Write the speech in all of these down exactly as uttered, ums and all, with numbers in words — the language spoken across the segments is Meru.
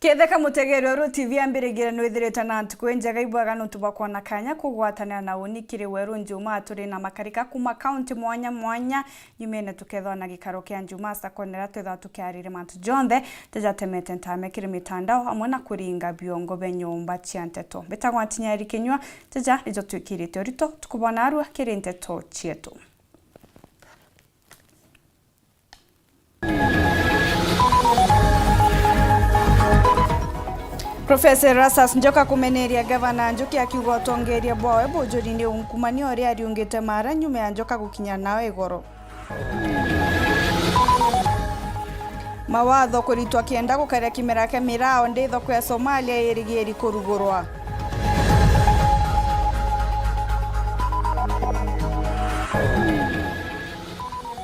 Ketheka mutegeri wa Weru T V ambirigire nwithirite na ntuku injega, ibwega nontu bwa kwona kanya kugwatanira na uni kiri Weru Njumaa. Turi na makarika kuma kaunti mwanya mwanya nyumene, tukethwa na gikaro kia Njumaa saa kenda twithwa tukiariria mantu jonthe jajatemete ntame kiri mitandao amwe na kuringa biongo bia nyumba cia nteto. Mbitagwa Ntinyeri Kinyua, jaja nijo twikirite urito tukubona arua kiri nteto cietu. Profesa Erastus Njoka kumeneria Gavana Njuki akiuga utongeria bwawe bujuri ni unkumania uria ariungite mara nyuma ya Njoka gukinya nao igoro. Mawatho kuritwa kenda gukaria kimera kia mirao nthi thoko ya Somalia irigiri kurugurwa.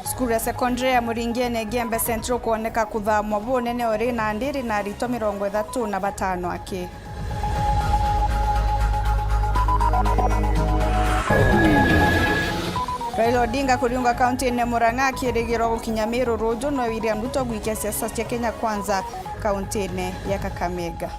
Cukuru ya sekondari ya Muringene Igembe Central kwoneka kuthamwa bunene uri nandi iri na aritwa mirongo ithatu na batano aki. Raila Odinga kuriunga kaunti-ini ya Murang'a akirigirwa gukinya Meru ruju, no William Ruto gwikia siasa cia Kenya Kwanza kaunti-ini ya Kakamega.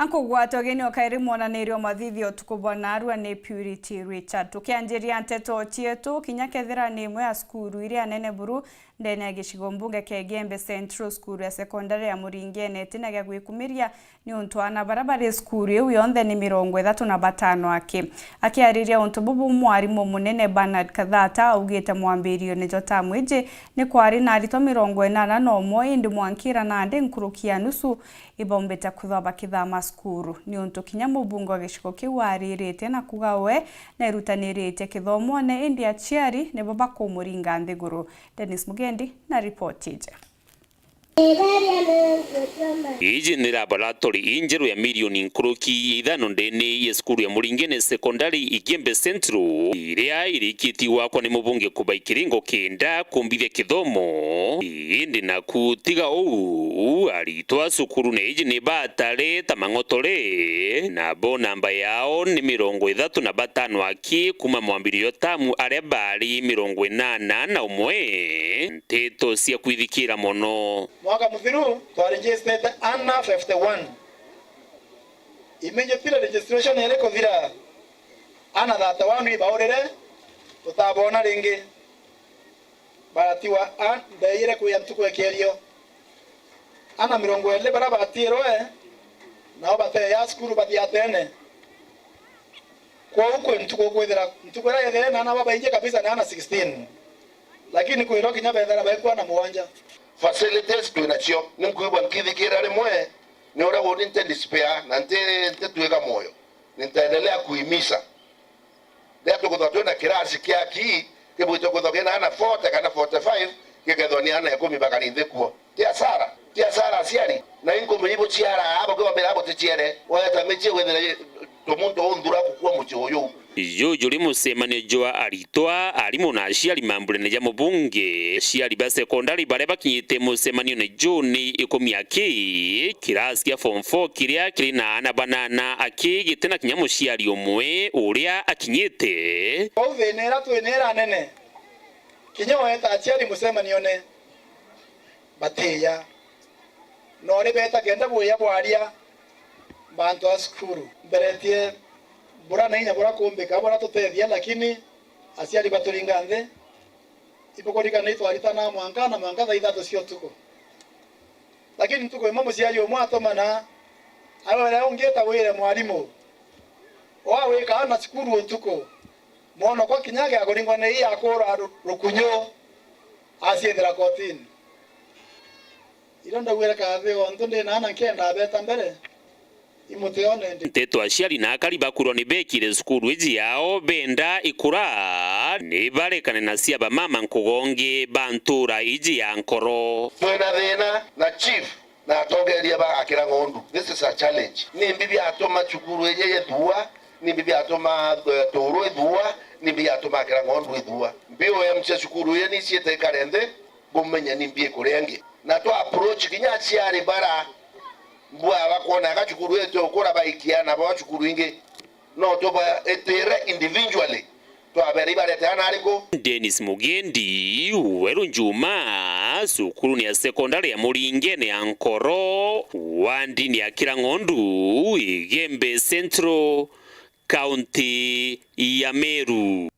Ankugwata ugeni o kairi mwonanirio mathithio utuku bwa narua ni Purity Richard. Tukianjiria nteto cietu, kinya kethira ni imwe ya cukuru iria nene buru ndene ya gicigo mbunge kia Igembe Central, cukuru ya sekondari ya Muringene itina gia gwikumiria niuntu ana baria bari cukuru iu yonthe ni mirongo ithatu na batano aki. Akiariria untu bubu, mwarimu munene Bernard Kathata augite mwambirione jwa tamu iji ni kwari na aritwa mirongo inana na umwe, indi mwankira nandi nkuruki ya nusu ibaumbite kwithwa bakithama cukuru, niuntu kinya mubunge wa gicigo kiu aririte na kuuga we nerutaniritie kithomone, indi aciari nibo bakumuringa nthiguru. Dennis Mugendi na ripoti iji. Iji ni laboratory injeru ya milioni nkuruki ya ithano ndene ya cukuru ya Muringene Secondary Igembe Central, iria irikitie gwakwa ni mubunge Kubai Kiringo kenda kumbithia kithomo. Indi naku tiga uu, aritwa cukurune iji ni batare ta mang'otore, nabo namba yao ni mirongo ithatu na batano aki kuma mwambirio tamu aria bari mirongo inana na umwe. Nteto cia kwithikira mono. Mwaka muthiru twa registered ana fifty one. Immediately registration iri kuthira, ana thirty one ibaurire, tutabona ringi. Baratigwa a, ndeire kwia ntuku ya kierio. Ana mirongo iri baria batirwe, nao bateya cukuru bathiatene. Kwou kwi ntuku kwithira, ntuku iria yethire na ana babaingi kabisa ni ana sixteen. Lakini kwirwa kinya bethira baikua na mugwanja. Facilities twinacio, ni nkwigua nkithikira rimwe, ni uria uni nti despair na nti, ntitwika moyo. Nitaendelea kuhimiza. Riria tukwithwa twina kirasi kia ki, kibwitwe kwithwa kina ana forty kana forty five, gikethwa ni ana ikumi bakari nthi kuo. Ti asara, ti asara aciari. Na inkumenya ibuciara abo kiwambira buticiere, weta micie wethira tumuntu unthura kukua mucii uyu. Juju ri mucemanio jwa aritwa, arimu na aciari mamburene ja mubunge. Aciari ba sekondari baria bakinyite mucemanione juu ni ikumi aki, kirasi kia form four kiria kiri na ana banana aki giti na kinya muciari umwe uria akinyite. Kwou thina iria twinera nene, kinya weta aciari mucemanione batiya. No ri beta kenda buya bwaria mantu a cukuru. Mberetie bura na inya bura kumbika bura tutethia, lakini aciari baturinga nthi. Ibukurikana itwaritana mwanka na mwanka thaa ithatu cia utuku. Lakini ntuku imwe muciari umwe atumana, awere ungi ta wire mwarimu, wa wikaa na cukuru utuku, mwanokwa kinya agia kuringwa ni ii akura ru-, rukunyu, aciithira kotini. Iria ndauire kathi ontu ndi na ana nkenda abeta mbere, imutione ndi. Nteto aciari na akari bakwirwa ni bekire cukuru iji yao benda ikura, ni barekane na cia bamama nkugongi ba ntura iji ya nkoro. Twina thina na chief na atongeria ba Akira Ng'ondu. This is a challenge. Nimbi biatuma cukuru iji yithua? Nimbi biatuma, eh, Turu ithua? Nimbi biatuma Akira Ng'ondu ithua? Mbi O M cia cukuru iji niciite ikare nthi, bumenye nimbi ikuria ingi. Na twa approach kinya aciari bara Mbua bakwona gacukuru ete ukura baikia na bo cukuru ingi. No tubaitire individually. Twabere ibarete ana ariku? Dennis Mugendi, Weru Njuma, cukuru ni ya sekondari ya Muringene ya Nkoro, wandini ya Kirang'ondu, Igembe Central, kaunti ya Meru.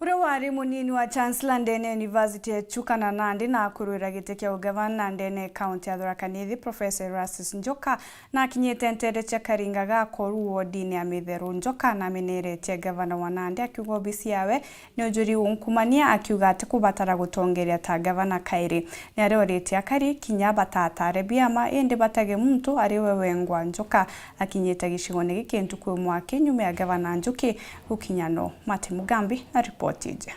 Uria wari munini wa Chancellor ndene ya University ya Chuka na nandi na akurwira giti kia ugavana ndene ya kaunti ya Tharaka Nithi, Professor Erastus Njoka, na akinyite ntere cia Karinga ga Koru wodini ya Mitheru. Njoka nameneretie gavana wa nandi akiuga obisi yawe ni ujuri unkumania, akiuga atikubatara gutongeria ta gavana kairi. Ni aria oritie akari kinya batatare biama indi batage muntu ari we wengwa. Njoka akinyite gicigone giki ntuku imwe aki nyuma ya gavana Njuki gukinya no. Martin Mugambi na ripoti iji.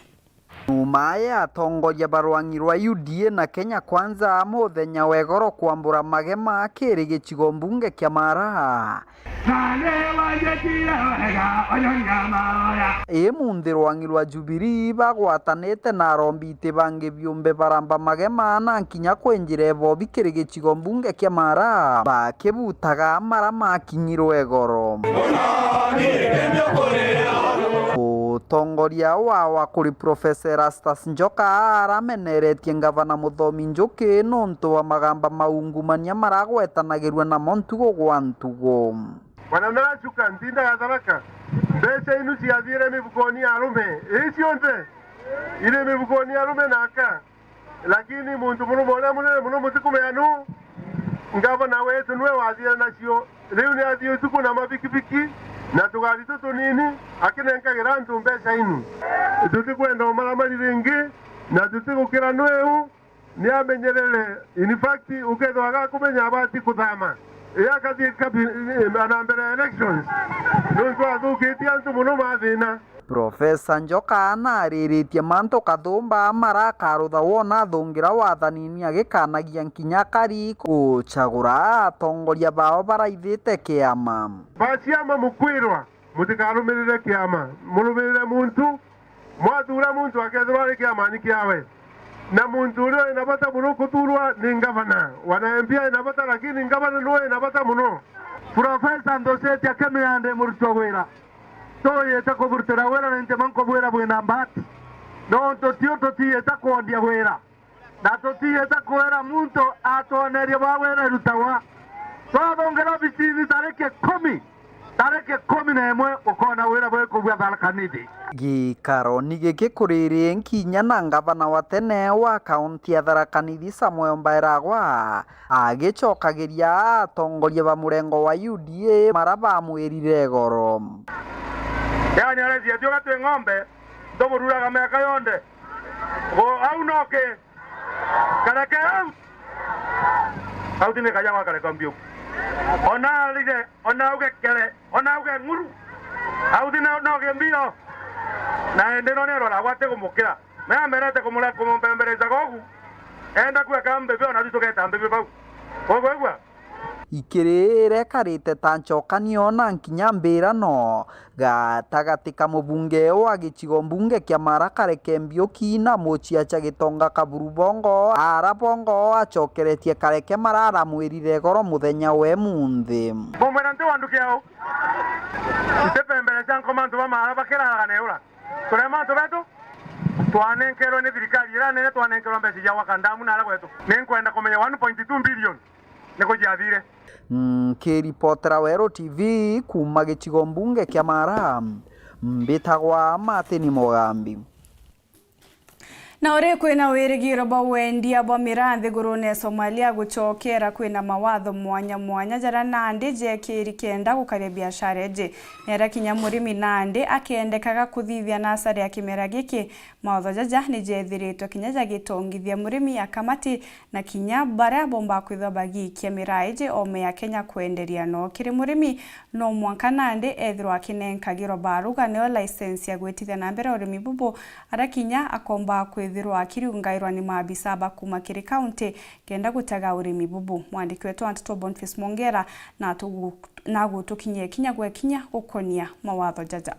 Nyuma ya atongoria ba rwang'i rwa U D A na Kenya Kwanza muthenya wa igoro kwambura magema kiri gicigo mbunge kia Mara, Nani wanjikire wega, uyu ni amaroya. Imunthi rwang'i rwa Jubilee bagwatanite na arombi iti bangi biumbe baramba magema na nkinya kwinjira ibobi kiri gicigo mbunge kia Mara, bakibutaga mara makinyirwe igoro. Utongoria wawa kuri Professor Erastus Njoka arameneretie ngavana Muthomi Njuki nontu wa magamba maungumania maragwetanagirua namo ntugo gwa ntugo. Bwana Narachuka, ntindaga Tharaka. Mbeca inu ciathiire mibukoni ya arume. Ii cionthe iri mibukoni ya arume na aka. Lakini muntu murume uria munene muno mutikumenya nu, ngavana wetu niwe wathiire nacio. Riu ni athii utuku na mabikibiki na tugari tutu tunini, akinenkagira antu mbeca inu. Tutikwenda umaramari ringi na tutigukira nwiu. Ni amenyerere. In fact, ukethwa agakumenya abati kuthama. Ii akathii kabi-, na mbere ya elections. Nontu athukitie antu muno mathina. Professor Njoka naariritie mantu kathumba mara akarutha wona athungira wathanini agikanagia nkinya akari gucagura atongoria bao baraithite kiama. Ba ciama mukwirwa mutikarumirire kiama, murumirire muntu. Mwathura muntu akethirwa ari kiamani kiawe. Na muntu uria wina bata muno kuthurwa ni ngavana. Wana M P aina bata, lakini ngavana niwe wina bata muno. Professor Nthusiti akimenya ndi murutwa wira. Tuyite kuburutira wira, ni ntima nkubwira bwina mbati. Nontu tiu tutiyite kwendia wira. Na tutiyite kwira muntu atwonerie bwa wira irutagwa. Twathungira obisini tariki ikumi, tariki ikumi na imwe ukoona wira bwikubua Tharaka Nithi. Gikaroni giki kuriri nkinya na ngavana wa tene wa kaunti ya Tharaka Nithi Samuel Mbairagwa agicokagiria atongoria ba murengo wa U D A mara bamwirire igoro. Yani areciatia ugatwi ng'ombe, ntumururaga miaka yonthe. Go au noki. Kareke au. Au ti ni kaja gwa kareka mbiu. Ona arire, ona auge kere, ona auge ng'uru. Au ti na, noki mbio. Na indi no ni arora agwate kumukira. Na amerete kumura, kumumbembereza gogu. Enda kueka mbibi, ona tu tugeta mbibi bau. Ugwigua? Ikirire karite ta ncokanio na nkinya mbirano gatagati ka mubunge wa gicigo mbunge kia Mara Kareke Mbiuki na muciaca Gitonga Kaburu Bongo, ara Bongo acokeretie Kareke mara aramwirire igoro muthenya wa imunthi. Ngumwira nti wandukia u. Nti pembere cia nkoma antu ba Mara bakiraraga neura. Turema antu betu twanenkerwe ni thirikari ira nene, twanenkerwe mbeca cia gwaka ndamu nara gwetu. Ninkwenda kumenya one point two billion. Ni kuciathire. Nkiripotera Weru T V kuuma gicigo mbunge kia Mara, mbitagwa Martin Mugambi. Na uri kwina wirigiro bwa wendia bwa miraa nthigurune ya Somalia gucokera, kwina mawatho mwanya mwanya jaria nandi jekiri kenda gukaria biashara iji. Nera kinya murimi nandi akendekaga kuthithia nasari ya kimera giki. Mawatho jaja ni jethiritwe kinya jagitongithia murimi, akamati na kinya baria boomba kwithwa bagiikia miraa iji oome ya Kenya kwenderia no kiri murimi, no mwanka nandi ethirwa akinenkagirwa baruga, niyo license ya gwitithia na mbere urimi bubu, aria kinya akoomba kwithirwa akiriungairwa ni maabisa ba kuuma kiri kaunti kenda gutega urimi bubu. Mwandiki wetu wa nteto Boniface Mwongera na atugu-, na agutukinyia kinya gwe kinya gukonia mawatho jaja.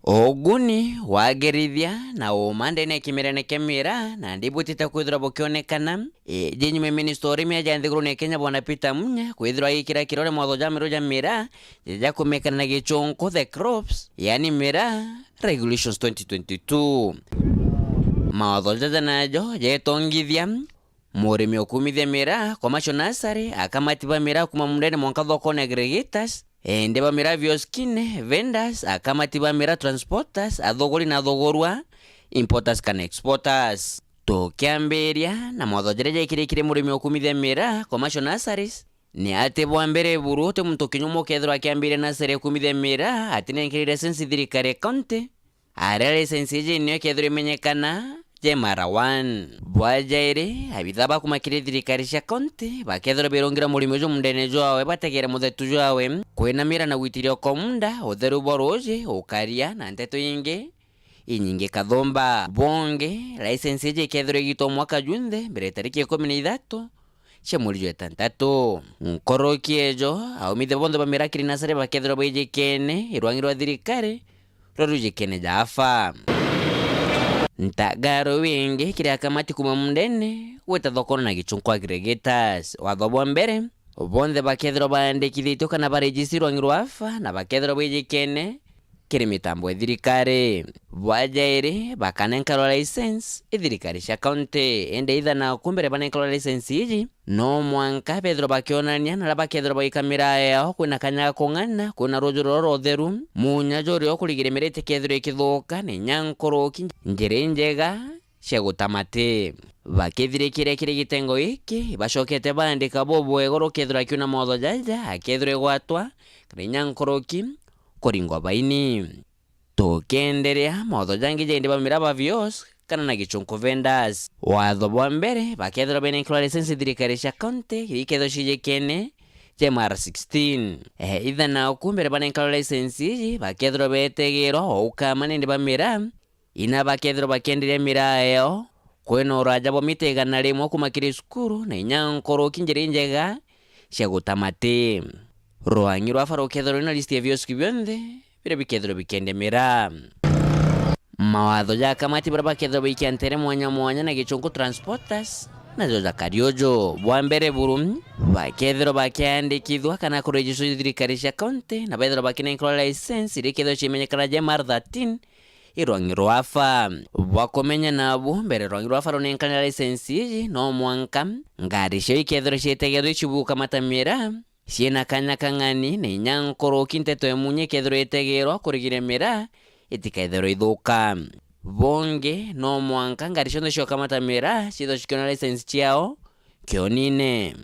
Uguni, wagerithia na uuma ndene ya kimerene kia miraa, nandi butite kwithirwa bukionekana. Iji nyuma ya minista wa urimi aja nthigurune ya Kenya, Bwana Peter Munya, kwithirwa agikira kirore mawatho ja miru ja miraa, jaja kumekana na gichunku, the Crops, yani Miraa Regulations twenty twenty-two. Mawatho jaja najo jetongithia murimi ukumithia miraa, commercial nursery, akamati ba miraa kuma mundene mwanka thokone, aggregators, ende ba miraa vioskine, vendors, akamati ba miraa, transporters, athuguri na athugurwa, importers kana exporters. Tukiambiria na mawatho jaria jaikirikire murimi ukumithia miraa, commercial nurseries, ni ati bwa mbere buru uti muntu kinya umwe ukethirwa akiambiria nursery ya kumithia miraa atinenkerire license thirikari ya county. Aria license iji nio ikethirwa imenyekana J M R one. Bwa jairi, abitha ba kuma kiri thirikari cia county bakethirwa birungira murimi uju mundene jwawe, bategere muthetu jwawe, kwinamira na gwitiria ukomunda, utheru bwa ruuji, ukaria na nteto ingi inyingi kathumba. Bungi, license iji ikethirwa igitwa mwaka junthe mbere ya tariki ikumi na ithatu cia mweri jwa itantatu. Nkoroki ejo, aumithia bonthe ba miraa kiri nursery bakethirwa baijikene irwangi rwa thirikari rwa rujikene ja afa. Ntagaro wingi kiri akamati kuma mundene gwita thokone na gichunku, aggregators. Watho bwa mbere, bonthe bakethirwa baandikithitue kana barejistirwe irwangi rwa afa na bakethirwa baijikene kiri mitambo ya thirikari. Bwa jairi, bakanenkerwa license i thirikari cia county, indi itha na ku mbere banenkerwa license iji, no mwanka bethirwa bakionania na aria bakethirwa bagika miraa yao kwina kanya ga kung'ana, kwina ruuji ruria rutheru, munya juria ukurigiria miraa itikethirwe ikithuka, na inya nkuruki njira injega cia guta mati. Bakithirikiria kiri gitengo giki, ibacokete baandika bubwega uria ukethirwa akiuna mawatho jaja akethirwa igwatwa, kana inya nkuruki kuringwa baini. Tukienderea, mawatho jangi jaindi ba miraa ba vios kana na gichunku vendors. Watho bwa mbere, bakethirwa benenkerwa license thirikari cia county iria ikethirwa cijikene J M R sixteen. Eh, itha na ku mbere banenkerwa license iji, bakethirwa betegirwa o ukama nindi ba miraa, ina bakethirwa bakienderia miraa yao kwina uraja bwa mita igana rimwe kuma kiri cukuru, na inya nkuruki njira injega cia guta mati. Rwangi rwa afa rukethirwa rwina list ya vioski bionthe biria bikethirwa bikiendia miraa. Mawatho ja akamati baria bakethirwa baikia ntere mwanya mwanya na gichunku, transporters, najo jakari uju. Bwa mbere buru, bakethirwa bakiandikithua kana kurejistwa i thirikari cia county, na bethirwa bakinenkerwa license iria ikethirwa cimenyekana J M R thirteen, i rwangi rwa afa. Bwa kumenya nabu, mbere rwangi rwa afa runenkana license iji, no mwanka ngari ciao ikethirwa cietegerwe icibuka mata miraa, ciina kanya kang'ani, na inya nkuruki nteto imunye ikethirwa itegerwa kurigiria miraa itikethirwe ithuka. Bungi, no mwanka ngari cionthe cioka mata miraa ciithirwa cikiona license ciao kionine.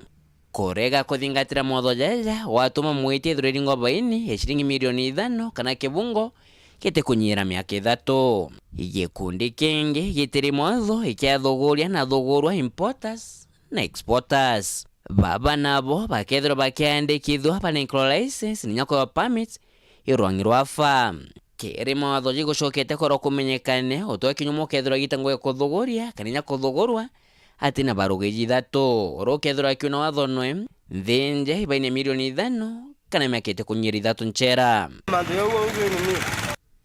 Kurega kuthingatira mawatho jaja gwatuma mwiti ethirwa iringwa baini ya ciringi milioni ithano kana kibungo gitikunyira miaka ithatu. Gikundi kingi gitiri mawatho ikiathuguria na athugurwa, importers na exporters. Baba nabo bakethirwa bakiandikithua, banenkerwa license, na inya kwewa permits i rwangi rwa afa. Kiri mawatho jigucokete kwirwa kumenyekane, utwe kinya umwe ukethirwa agita ngugi ya kuthuguria kana inya kuthugurwa atina barugi jithatu. Uria ukethirwa akiuna watho nwe, nthinje ibaine milioni ithano kana miaka itikunyira ithatu nchera. Mantu jau au bini ni.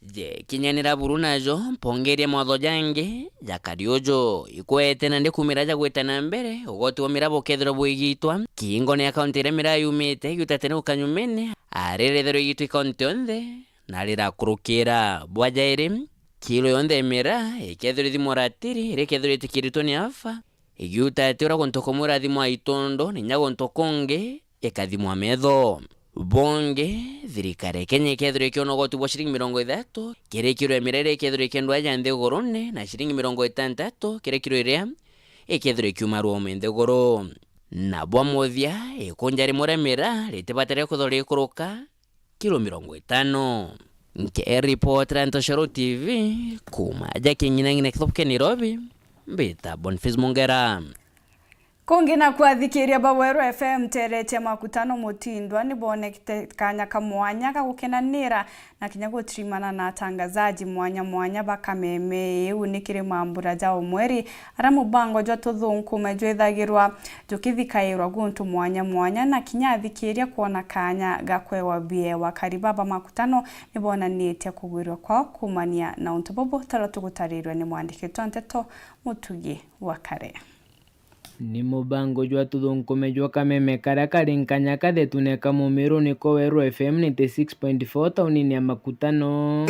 Je, kinyanira buru najo, mpongeria mawatho jangi jakari uju. Ikwete nandi kumira jagwita na mbere, ugoti bwa miraa bukethirwa bwigitwa kiingone ya kaunti iria miraa yumite, igiuta tene gukanyumene, ari ritherwa igitwa i kaunti yonthe, na rirakurukira. Bwa jairi, kilo yonthe ya miraa ikethirwa ithimwa ratiri, iria ikethirwa itikiritwe ni afa, igiuta ati uria guntu kumwe irathimwa itundu, na inya guntu kungi ikathimwa metho. Bungi, thirikari ya Kenya ikethirwa ikiona ugoti bwa ciringi mirongo ithatu kiri kiro ya miraa iria ikethirwa ikiendwa aja nthigurune, na ciringi mirongo itantatu kiri kiro iria ikethirwa ikiuma Rome nthiguru. Na bwa muthia, ikunja rimwe ria miraa ritibatire kwithirwa rikuruka kilo mirongo itano. Nkiripotera Ntoshoro T V, kuma aja king'inang'ina kithobu kia Nairobi, mbita Boniface Mungera. Kungi na kwathikiria ba Weru F M, teretia makutano mutindwa ni bonekete kanya ka mwanya ga gukenanira na kinya gutirimana na atangazaji mwanya mwanya ba Kameme. Iu ni kiri mambura ja umweri, aria mubango jwa tuthunkume jwithagirwa jukithikairwa guntu mwanya mwanya, na kinya athikiria kwona kanya ga kwewa biewa. Kari baba makutano ni bonanitie kugwirua kwao kumania na untu bubu, tara tugutarirwe ni mwandiki twa nteto Mutugi wa Kare. Ni mubango jwa tuthunkume jwa Kameme karia kari nkanya kathetune ka Mumiru niko Weru F M ninety six point four taunini ya Makutano.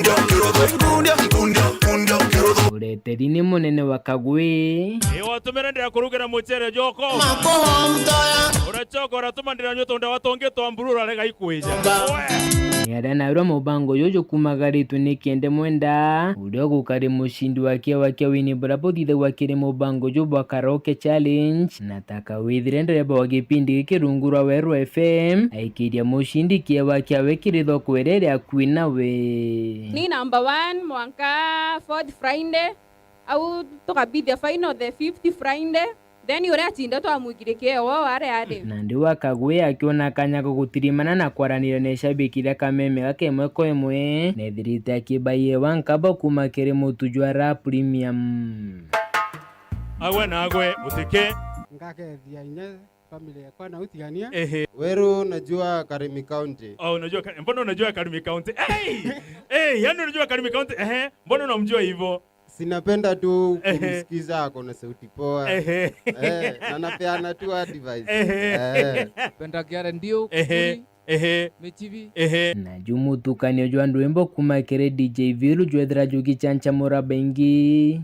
Ureteri ni munene wa Kagwi. Ii, watumire ndira kurugira mucere joko. Uracoka uratuma ndira nyua tunda wa tungi twa mburu urarega ikwija. Ni aria nairwa mubango juju jukumagaritwe ni Kende Mwenda, uria ugukari mucindi wa kiewa kia wini buria buthithagua kiri mubango ju bwa Karaoke Challenge, na taka withire ndereba wa gipindi giki rungu rwa Weru F M, aikiria mucindi kiewa kiawe kiri thoko iria iri akui nawe. Ni number one mwanka fourth Friday, au tukabithia final the fifth Friday. Then uria atinda twamwikire kiewa ware ari. Nandi wa Kagwe akiona kanya ga gutirimana na kwaranira na ishabiki iria Kameme gake imwe kwa imwe, nethirite akibaiwa nkaba kuma kiri mutu jwa Raha Premium. Agwe na agwe utike. Ngakethia inya family yakwa na utigania. Ehe. Weru unajua Karimi County. Oh, unajua Ka-, mbona unajua Karimi County? Hey! Hey, yani unajua Karimi County? Ehe, mbona unamjua hivyo? Sinapenda tu kumsikiza, ako na sauti poa. Ehe. Eh, na napeana tu advice. Ehe. Eh. Penda kiare ndio, ehe, kuri, ehe, michibi. Ehe. Na ju mutukanio jwa ndwimbo kuma kiri D J Viru jwethira jugichanchamura baingi.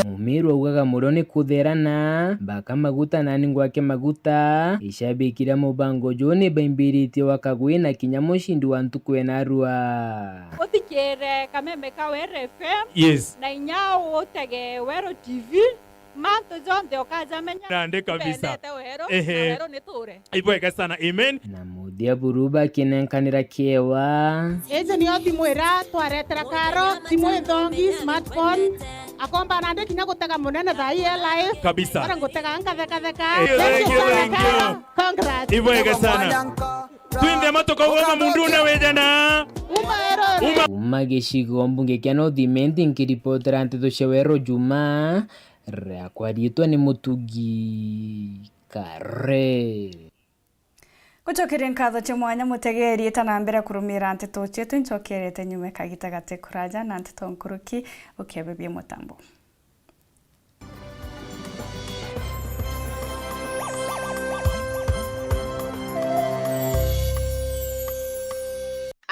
Mumiru augaga murio ni kutherana, baka maguta nani ngwake maguta. Ishabiki ria mubango juu ni baimbiritie wa Kagwi na kinya mucindi wa ntuku ya narua. Uthikire Kameme ka Weru F M, yes, na inya utege Weru T V, mantu jonthe ukajamenya. Nandi kabisa. Wendete Weru, ehe, na Weru ni ture. Ibwega sana, amen. Na muthia buru bakinenkanira kiewa. Iji nio thimu iria twaretera Karo, thimu ithongi, smartphone. Akomba nandi kinya gutega munene thaa ii e live. Kabisa. Bara ngutega nkathekatheka. Eh, thank you, thank you, sana, thank you. Karo. Congrats. Ibwega sana. Twinthe matuka uwe mamundune wejana. Uma erore. Uma. Kuma gicigo mbunge kia North Imenti, nkiripotera nteto cia Weru Juma, riakwa riitwa ni Mutugi Kare. Gucokeria nkatho cia mwanya mutegeri, eta na mbere kurumira nteto cietu, ncokerete nyuma kagita gati kuraja na nteto nkuruki, ukebebia mutambo.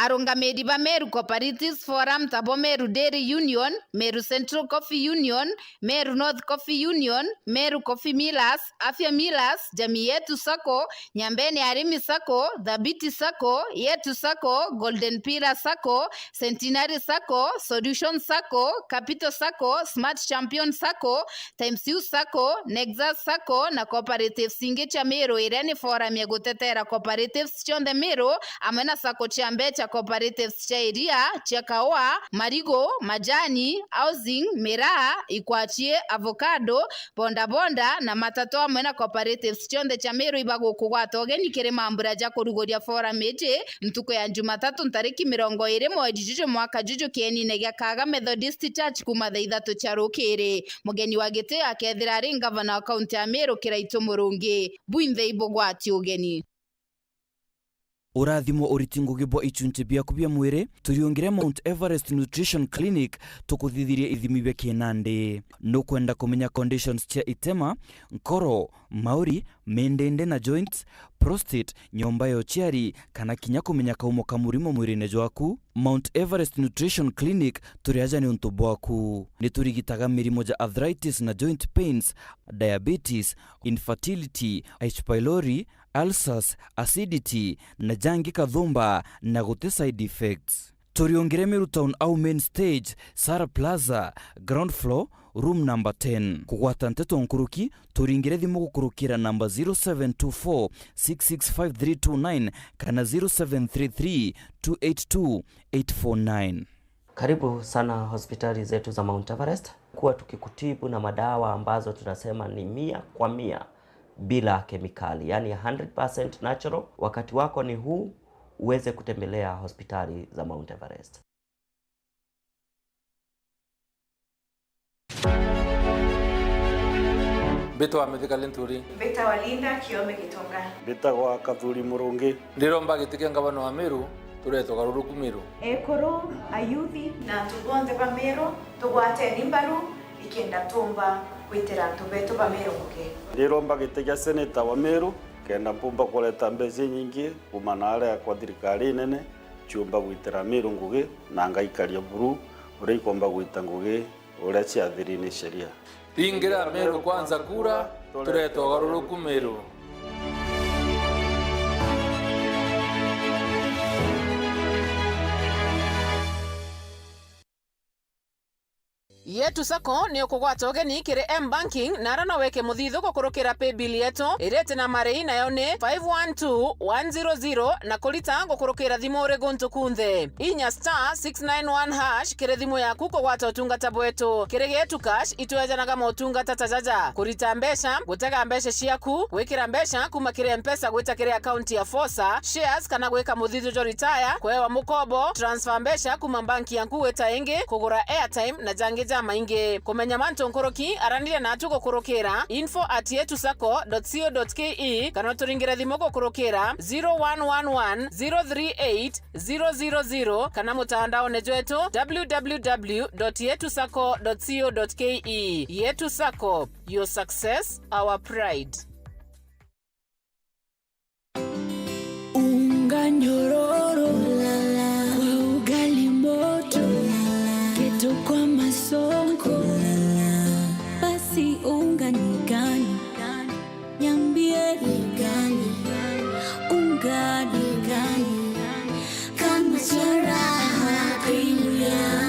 Arungamiri ba Meru Cooperatives Forum tabo Meru Dairy Union, Meru Central Coffee Union, Meru North Coffee Union, Meru Coffee Millers, Afya Millers, Jamii Yetu Sacco, Nyambene Arimi Sacco, Thabiti Sacco, Yetu Sacco, Golden Pillar Sacco, Centenary Sacco, Solution Sacco, Capital Sacco, Smart Champion Sacco, Times U Sacco, Nexus Sacco na cooperatives ingi cia Meru iria ni forum ya gutetera cooperatives cionthe Meru, amwe na sacco cia mbeca, cooperatives cia iria, cia kaua, marigu, majani, housing, miraa, ikwachie, avocado, bodaboda na matatu amwe na cooperatives cionthe cia Meru iba gukugwata ugeni kiri mambura ja kuruguria forum iji ntuku ya Jumatatu ntariki mirongo iri mweri juju mwaka juju kienine gia Kaga Methodist Church kuma thaa ithatu cia rukiri. Mugeni wa gitio akethira ari ngavana wa kaunti ya Meru Kiraitu Murungi. Bwinthe ibugwati ugeni. Urathimo uriti ngugi bwa ichunchi biaku bia mwiri, turiungire Mount Everest Nutrition Clinic, tukuthithirie ithimi bia kinandi. Nukwenda kumenya conditions cia itema, nkoro, mauri, mindindi na joints, prostate, nyomba ya uciari, kana kinya kumenya kaumo ka murimo mwirine jwaku? Mount Everest Nutrition Clinic turi aja niuntu bwaku. Niturigitaga mirimo ja arthritis na joint pains, diabetes, infertility, H pylori, ulcers, acidity, na jangi kathumba, na guti side effects. Turiungire Meru Town au main stage, Sara Plaza, ground floor, room number ten. Kugwata nteto nkuruki, turingire thimu gukurukira namba zero seven two four six six five three two nine kana zero seven three three two eight two eight four nine. Karibu sana hospitali zetu za Mount Everest. Kuwa tukikutibu na madawa ambazo tunasema ni mia kwa mia bila kemikali, yani hundred percent natural. Wakati wako ni huu uweze kutembelea hospitali za Mount Everest. Mbitwa Mithika Linturi. Mbitawa Linda Kiome Gitonga. Mbitagwa Kathuri Murungi. Ndiromba giti kia ngavana wa Meru, turete ugaruruku Meru. Ekuru, ayuthi, na antu bonthe ba Meru, tugwateni mbaru, ikenda tumba gwitira antu betu ba Meru ngugi. Ndiromba giti kia seneta wa Meru, kenda mpumba kureta mbeca inyingi kuma na aria kwa thirikari inene, ciumba gwitira Meru ngugi, na ngaikaria buru uria ikomba gwita ngugi uria ciathiri ni sheria. Ringira Meru Kwanza kura, turete ugaruruku Meru. Yetu Sacco ni ukugwata ugeni kiri M-Banking na ara no wike muthithu gukurukira paybill yetu iriti na marei, nayo ni five one two one zero zero, na kurita gukurukira thimu uri guntu kunthe. Inya star six nine one hash kiri thimu yaku kugwata utungata bwetu. Kiri Getu Cash itwejanaga motungata ta jaja: kurita mbeca, gutega mbeca ciaku, gwikira mbeca kuma kiri Mpesa gwita kiri akaunti ya Fosa, shares kana gwika muthithu jwa retire, kwewa mukobo, transfer mbeca kuma banki yaku gwita ingi, kugura airtime na jangi jamaingi. Kumenya mantu nkuruki, araniria natu gukurukira info at yetu sacco dot co dot ke kana uturingire thimu gukurukira zero one one one zero three eight zero zero zero kana mutandaone jwetu w w w dot yetu sacco dot co dot ke. Yetu Sacco, your success, our pride. Unga nyororo kwa ugali moto, kitu kwa masonko, basi unga ni gani? Niambie ni gani? Unga ni gani? Kama Charaha Premium.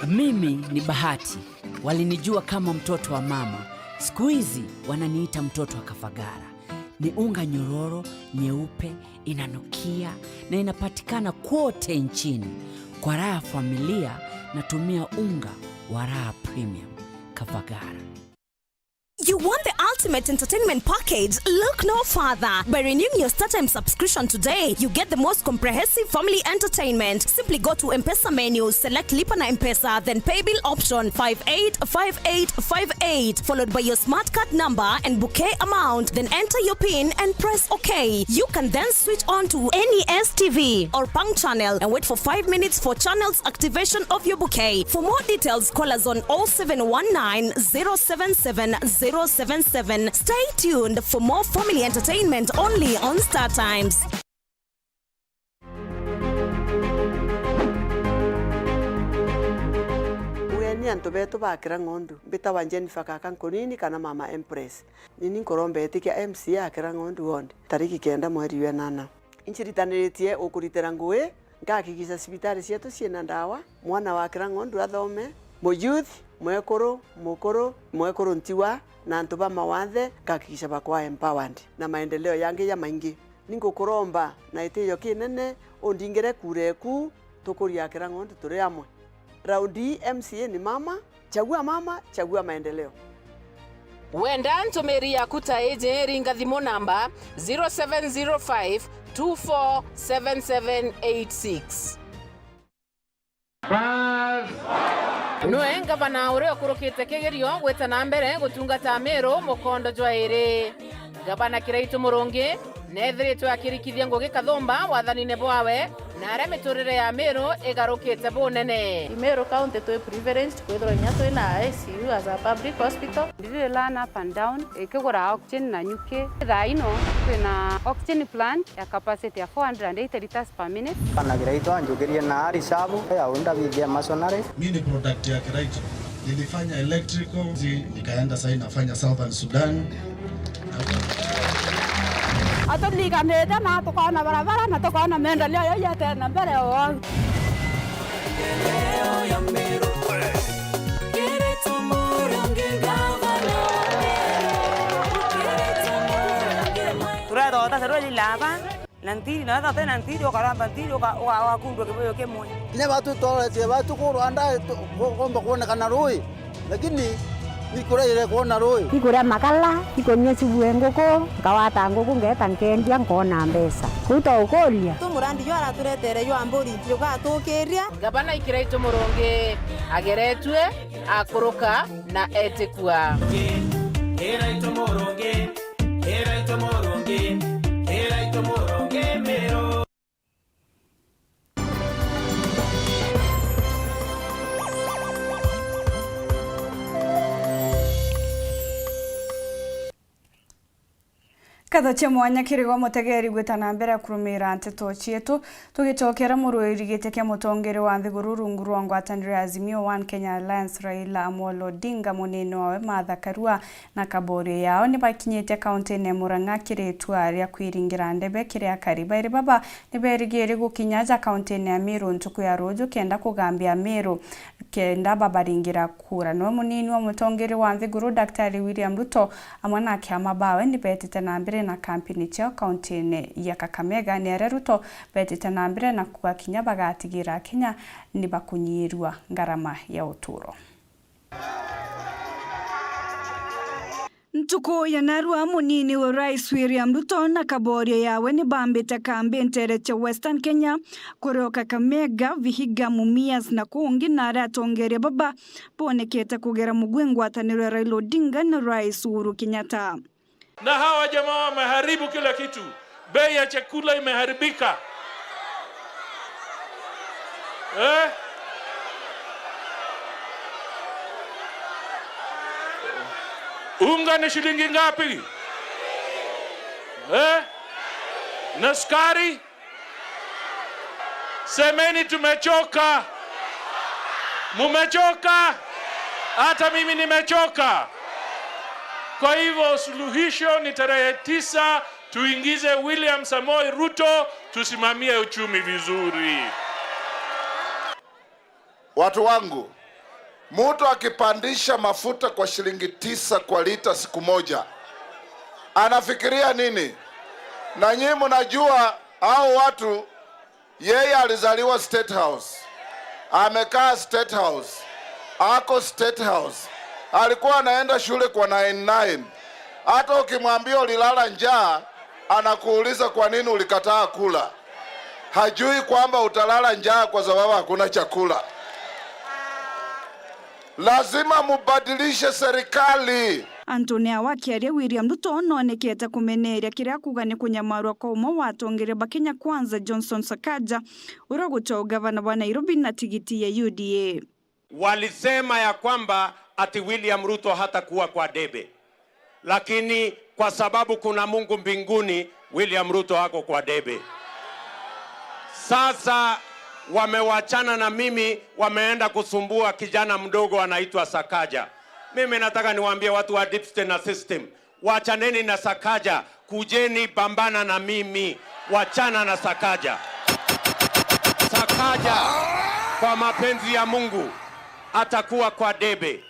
Mimi ni Bahati. Walinijua kama mtoto wa mama. Siku hizi wananiita mtoto wa Kafagara. Ni unga nyororo, nyeupe, inanukia na inapatikana kwote nchini. Kwa raha familia, natumia unga wa Raha Premium. Kafagara. You want the ultimate entertainment package? Look no further. By renewing your StarTimes subscription today, you get the most comprehensive family entertainment. Simply go to M-Pesa menu, select Lipa na M-Pesa, then paybill option five eight five eight five eight, followed by your smart card number and bouquet amount. Then enter your pin and press OK. You can then switch on to any S T V or Pang channel and wait for five minutes for channels activation of your bouquet. For more details, call us on oh seven one nine, zero seven seven, zero seven seven. Stay tuned for more family entertainment only on StarTimes. Ugeni antu betu ba Kirang'ondu, mbitawa Jennifer Kaka Nkunini kana Mama Empress. Nini nkuromba itikia M C A a Kirang'ondu ward, tariki kenda mweri wa enana. Inciritaniritie ukuritira ngugi, ngakikisha cibitari cietu ciina ndawa, mwana wa Kirang'ondu athome, muyouth, mwekuru, mukuru, mwekuru ntiwa, na antu ba mawathe, ngakikisha bakwa empowered na maendeleo yangi jamaingi. Ningukuromba na itiyo kinene undingire kura eku, tukurie Kirang'ondu turi amwe. Raundi ii M C A ni mama, chagua mama, chagua maendeleo. Wenda ntumiri yaku ta iji, ringa thimu namba zero seven zero five two four seven seven eight six. Bas. Noe ngavana uria ukurukite kigerio gwita na mbere gutungata Meru mukondo jwa iri. Ngavana Kiraitu Murungi neethiritwe akirikithia ngugi kathumba wathanine bwawe, na aria miturire ya Meru igarukite bunene. I Meru County twi privileged kwithirwa inya twina I C U as a public hospital. Ndiri learn up and down, ikigura oxygen na nyuki. Thaa ino twina oxygen plant ya capacity ya four hundred and eighty liters per minute. Kana Kiraitu anjukirie na ari shabu ya unda bithia masonary. Mi ni product ya Kiraitu. Nilifanya electrical, zi-, nikaenda sasa nafanya Southern Sudan. Aturiganite na tukoona barabara na tukoona maendeleo jau jatena mbere o au. Turethota serweli laba na ntiri, na wethira utina ntiri, ukaramba ntiri, uka-, uka-, ugakundwa kibuyu kimwe. Kinya batu tworetie batu ku Rwanda tu-, ku-, kumba kwonekana rui, lakini ikuraire kwona rui. Ikuria makala, ikunyua subu e nguku, nkawata nguku ngeeta nkendia, nkoona mbeca. Kuu twaukuria. Tu murandi jwa araturetere jwa mburi, jugatukiria. Gavana Kiraitu Murungi ageretue, akuruka na etikua. Kiraitu Murungi, Kiraitu Murungi, Kiraitu Murungi Miru. Nkatho cia mwanya kiri gwe mutegeri gwita na mbere kurumira nteto cietu. Tugicokera murwiri giti kia mutongeria wa nthiguru rungu rwa ngwataniro ya Azimio One Kenya Alliance, Raila Amolo Odinga, munini wawe Martha Karua na Kaborio yao nibakinyite kauntine ya Murang'a kiri itua ria kwiringira ndebe kiri akari bairi baba. Niberigiri gukinya aja kauntine ya Meru ntuku ya ruuju kenda kugambia Meru kenda babaringira kura. Nowe munini wa mutongeria wa nthiguru, Daktari William Ruto, amwe na akiama bawe nibetite na mbere na kampeni ciao kauntine ya Kakamega, ni aria Ruto betite na mbere na kuga kinya bagatigira Akenya nibakunyirua ngarama ya uturo. Ntuku ya narua, munini wa Rais William Ruto na Kaborio yawe nibambite kambi ntere cia Western Kenya, kurio Kakamega, Vihiga, Mumias na kungi, na aria atongeria baba bonekete kugera mugwi ngwataniro ya Raila Odinga na Rais Uhuru Kenyatta. Na hawa jamaa wameharibu kila kitu. Bei ya chakula imeharibika. Eh? Unga ni shilingi ngapi? Eh? Na sukari? Semeni tumechoka. Mumechoka? Hata mimi nimechoka. Kwa hivyo suluhisho ni tarehe tisa, tuingize William Samoei Ruto, tusimamie uchumi vizuri. Watu wangu, mtu akipandisha mafuta kwa shilingi tisa kwa lita siku moja, anafikiria nini? Na nyinyi mnajua hao watu, yeye alizaliwa State House, amekaa State House, ako State House, alikuwa anaenda shule kwa nine nine. Hata ukimwambia ulilala njaa, anakuuliza kwa nini ulikataa kula. Hajui kwamba utalala njaa kwa sababu hakuna chakula. Lazima mubadilishe serikali. Antune awa akiaria, William Ruto noonekete kumeneria kiria akuuga ni kunyamarua kwa umwe wa atongeria ba Kenya Kwanza, Johnson Sakaja, uria ugucwa ugavana bwa Nairobi na tigiti ya U D A. Walisema ya kwamba ati William Ruto hatakuwa kwa debe, lakini kwa sababu kuna Mungu mbinguni, William Ruto ako kwa debe. Sasa wamewachana na mimi, wameenda kusumbua kijana mdogo anaitwa Sakaja. Mimi nataka niwaambie watu wa deep state na system, wachaneni na Sakaja, kujeni pambana na mimi, wachana na Sakaja. Sakaja, kwa mapenzi ya Mungu, atakuwa kwa debe.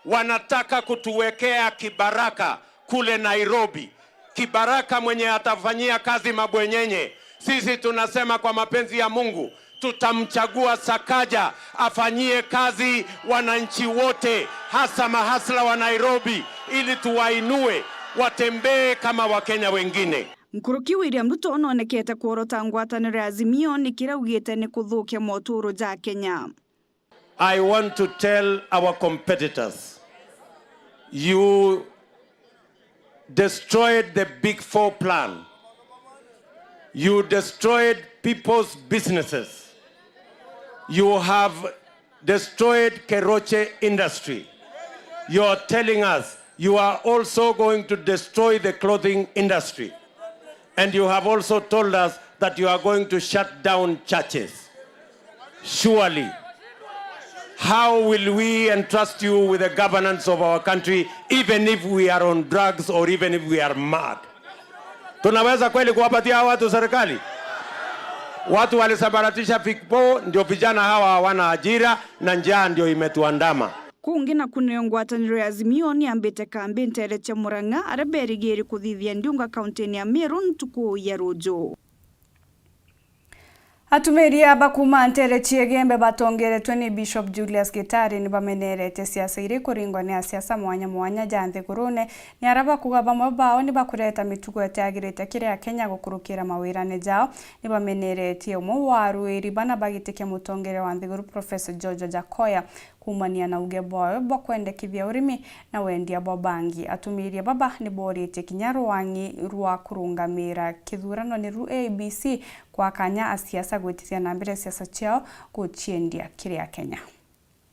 Wanataka kutuwekea kibaraka kule Nairobi, kibaraka mwenye atafanyia kazi mabwenyenye. Sisi tunasema kwa mapenzi ya Mungu, tutamchagua Sakaja afanyie kazi wananchi wote, hasa mahasla wa Nairobi, ili tuwainue, watembee kama Wakenya wengine. Nkuruki William Ruto noonekete kworota ngwataniro ya Azimio ni kiria augite ni kuthukia moturo ja Kenya. I want to tell our competitors, you destroyed the Big Four plan. You destroyed people's businesses. You have destroyed Keroche industry. You are telling us you are also going to destroy the clothing industry. And you have also told us that you are going to shut down churches. Surely, how will we entrust you with the governance of our country, even if we are on drugs or even if we are mad? Tunaweza kweli kuwapatia hawa watu serikali? Watu walisambaratisha Fik Four, ndio vijana hawa hawana ajira na njaa ndio imetuandama. Kungi naku niyo ngwataniro ya Azimio ni yambite kambi nteere cia Murang'a, aria berigiri kuthithia ndiunga kauntiini ya Meru ntuku ya ruju. Atumiria ba kuuma nteere cia Igembe batongeretwe ni Bishop Julius Gitari ni bameneretie siasa iri kuringwa ni asiasa mwanya mwanya ja nthigurune, ni aria bakuuga bamwe bao ni bakureta mitugo itiagirite kiri Akenya gukurukira mawirane jao. Ni bameneretie umwe wa aruiri bana ba giti kia mutongeria wa nthiguru, Professor George Wajackoyah. Kuumania na uuge bwawe bwa kwendekithia urimi na wendia bwa bangi, atumiria baba ni booritie kinya rwang'i rwa kurungamira kithurano niru A I E B C kwa kanya asiasa gwitithia na mbere siasa ciao guciendia kiri Akenya.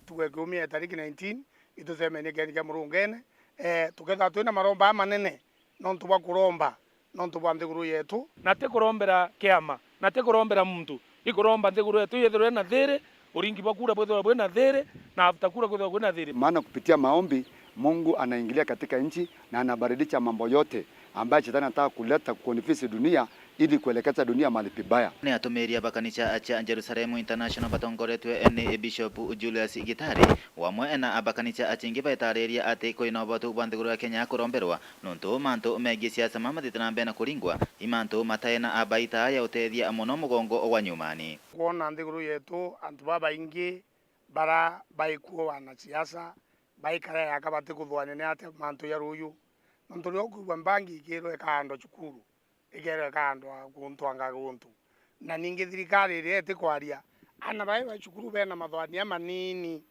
Tuge kiumia tariki nineteen, itucemenie kieni kia Murungene, eh, tukethirwa twina maromba amanene, nontu bwa kuromba, nontu bwa nthiguru yetu. Na ti kurombera kiama, na ti kurombera muntu, ikuromba nthiguru yetu yethirwe na thiri, uringi bwa kura bwithirwe bwina thiri, na after kura kwithirwa kwina thiri. Maana kupitia maombi, Mungu anaingilia katika nchi na anabadilisha mambo yote ambayo shetani anataka kuleta kuconfuse dunia ili kuelekeza dunia mahali pibaya. Ni atumiria ba kanisa cia Jerusalemu International batongoretwe ni Bishop Julius Gitari, wamwe na aba kanisa acingi baitariria ati kwina ubotu bwa nthiguru ya Kenya kuromberwa. Nontu mantu megii siasa mamathiite na mbere na kuringwa, i mantu mataina abaita ya utethia mono mugongo wa nyumani. Kwona nthiguru yetu antu babaingi bara baikuo wanasiasa baikara yaka batikuthuania ni atia mantu ja ruuju. Nontu riria ukwigua mbangi ikirwa ikaandwa cukuru, ikerwa ikaandwa guntu anga guntu. Na ningi thirikari iria itikwaria, aana baria ba cukuru bena mathuania manini,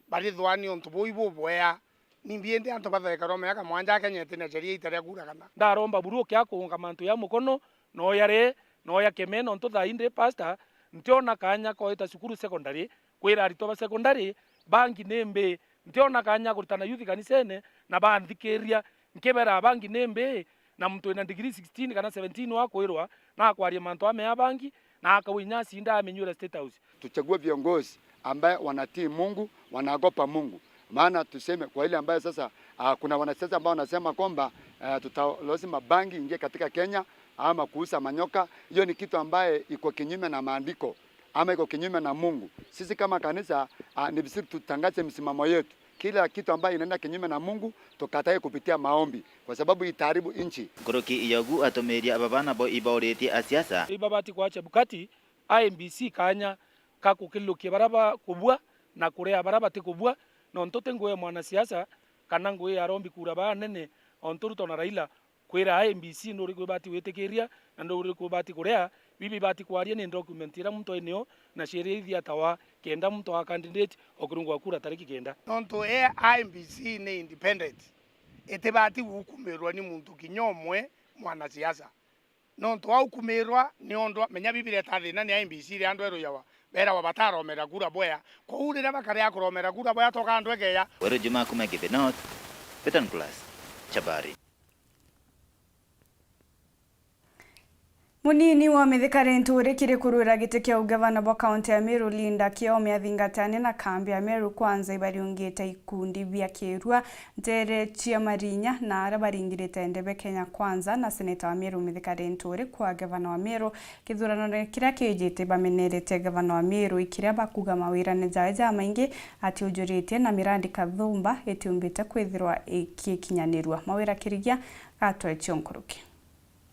barithuania untu buu ibubwea. Nimbi indi antu bathaikara miaka mwanja Kenya iti na sheria ita ria kura kana? Ndaromba buru ukia kuunga mantu ya mukono, no ya ri, no ya keme, nontu thaa ii ndi pastor, ntiona kanya koita cukuru secondary, kwira aritwa ba secondary, bangi ni mbi, ntiona kanya kuritana youth kanisene na banthikiria, nkibera bangi ni mbi, na muntu wina degree sixteen kana seventeen wakwirwa na akwaria mantu amea bangi, na akauga inya acinda amenyuira State House. Tuchague viongozi ambaye wanatii Mungu, wanaogopa Mungu. Maana tuseme kwa ile ambayo sasa, ah, kuna wanasiasa ambao wanasema kwamba, eh, tuta-, lazima bangi ingie katika Kenya ama kuuza manyoka. Hiyo ni kitu ambaye iko kinyume na maandiko ama iko kinyume na Mungu. Sisi kama kanisa, ah, ni vizuri tutangaze msimamo yetu. Kila kitu ambayo inaenda kinyume na Mungu, tukatae kupitia maombi, kwa sababu itaharibu nchi. Nkuruki ya ugu, atumiria baba nabo ibauritie asiasa. Ibabati kwa Chebukati, I E B C kanya ka kukilukia bara bakubua na kurea bara batikubua, nontu ti ngugi ya mwanasiasa kana ngugi ya arombi kura banene, ontu Ruto na Raila kwira I E B C nuriku ibati gwitikiria na nuriku ibati kurea. Bibi ibati kwaria ni document iria muntu ainio na sheria ithiatawa kenda muntu a candidate o kurungwa kura tariki kenda. Nontu e I E B C ni independent, itibati gukumirwa ni muntu kinya umwe mwanasiasa. Nontu aukumirwa ni ondu menya Bibilia itathina ni I E B C ria andu erujawa, berawa bataromera kura bwea. Kwou riria bakarea kuromera kura bwea toka andu ekeya. Weru Juma kuma Githe North, Peter Nicholas, Chabari. Munini wa Mithika Linturi kiri kurwira giti kia ugavana bwa kaunti ya Meru, Linda Kiome, athingatane na kambi ya Meru Kwanza ibariungite ikundi bia kirua ntere cia Marinya na aria baringirite ndebe Kenya Kwanza na seneta wa Meru Mithika Linturi kwa gavana wa Meru. Kithuranone kiria kiijite bamenerete gavana wa Meru ikiria bakuga mawirane jae jamaingi atiujuritie na mirandi kathumba itiumbite kwithirwa ikikinyanirua. Mawira Kirigia gatwetie nkuruki.